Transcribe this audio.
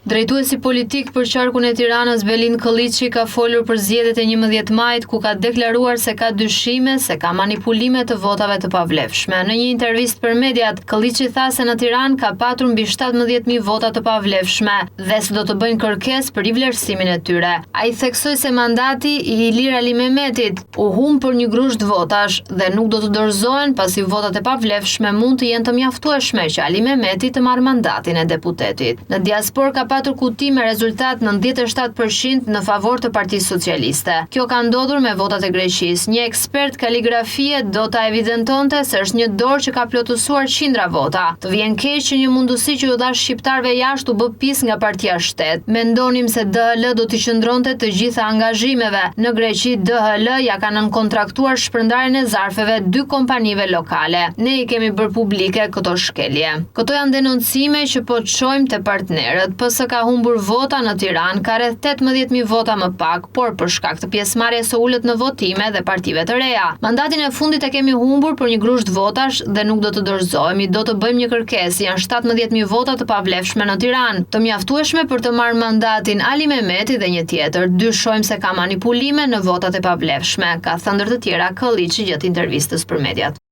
Drejtuesi politik për qarkun e Tiranës, Belind Këlliçi ka folur për zgjedhjet e 11 majit ku ka deklaruar se ka dyshime se ka manipulime të votave të pavlefshme. Në një intervistë për mediat, Këlliçi tha se në Tiranë ka patur mbi 17.000 vota të pavlefshme dhe se do të bëjnë kërkesë për rivlerësimin e tyre. Ai theksoi se mandati i Ilir Alimemetit u humb për një grusht votash dhe nuk do të dorëzohen pasi votat e pavlefshme mund të jenë të mjaftueshme që Alimehmeti të marrë mandatin e deputetit. Në diasporë ka patur kuti me rezultat 97 për qind në favor të Partisë Socialiste. Kjo ka ndodhur me votat e Greqisë. Një ekspert kaligrafie do ta evidentonte se është një dorë që ka plotësuar qindra vota. Të vjen keq që një mundësi që ju dha shqiptarëve jashtë u bë pis nga partia shtet. Mendonim se DHL do t'i qëndronte të gjitha angazhimeve. Në Greqi DHL ia ka nënkontraktuar shpërndarjen e zarfeve dy kompanive lokale. Ne i kemi bërë publike këto shkelje. Këto janë denoncime që po çojmë te partnerët. PS ka humbur vota në Tiranë, ka rreth 18.000 vota më pak, por për shkak të pjesëmarrjes së ulët në votime dhe partive të reja. Mandatin e fundit e kemi humbur për një grusht votash dhe nuk do të dorëzohemi, do të bëjmë një kërkesë, janë 17.000 vota të pavlefshme në Tiranë, të mjaftueshme për të marrë mandatin Alimehmeti dhe një tjetër. Dyshojmë se ka manipulime në votat e pavlefshme, ka thënë ndër të tjera Këlliçi gjatë intervistës për mediat.